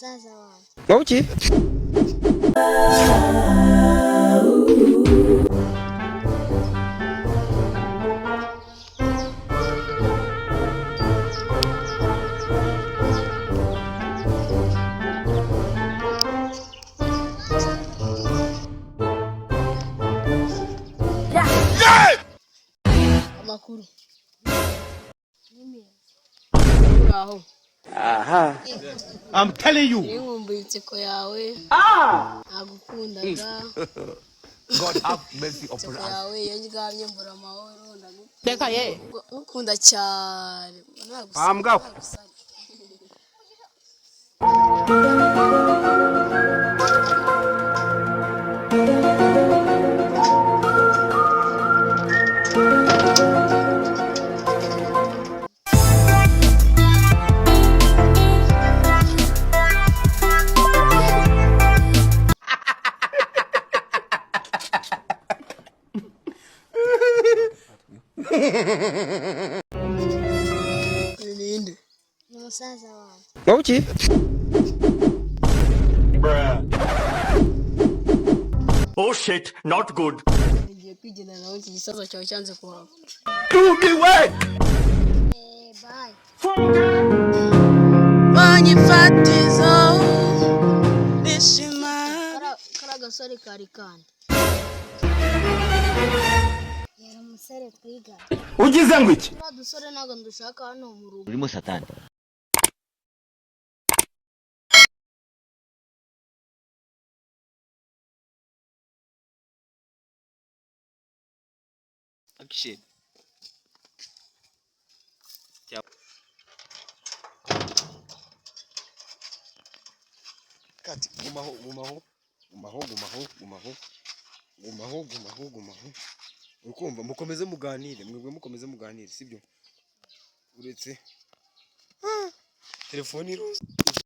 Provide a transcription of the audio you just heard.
Musaza wanjye. Wowe? Amakuru? Ni meza. Uraho? Aha. I'm telling you. Nkumbuye inseko yawe, nagukundaga. God have mercy upon Inseko us. yawe, iyo ndyamye mbura amahoro. Reka ye. Ndagukunda cyane. Ambwa. Nagusara. Uyu ni nde? Ni musaza wanjye. Wowe? Oh shit, not good. Ngiye kwigendana nawe, iki gisaza cyawe cyanze kuhava. Do me well. Bye. Banyifatizo nishima. Kariya gasore kari kande? Yari umusore twiga. Ugize ngo iki? Turiya dusore ntabwo ndushaka hano mu rugo. Urimo satani. Action. Kati, gumaho, gumaho, gumaho, gumaho, gumaho, gumaho, gumaho, gumaho. Uri kumva? Mukomeze muganire mwebwe, mukomeze muganire, sibyo? Uretse telefone iruze.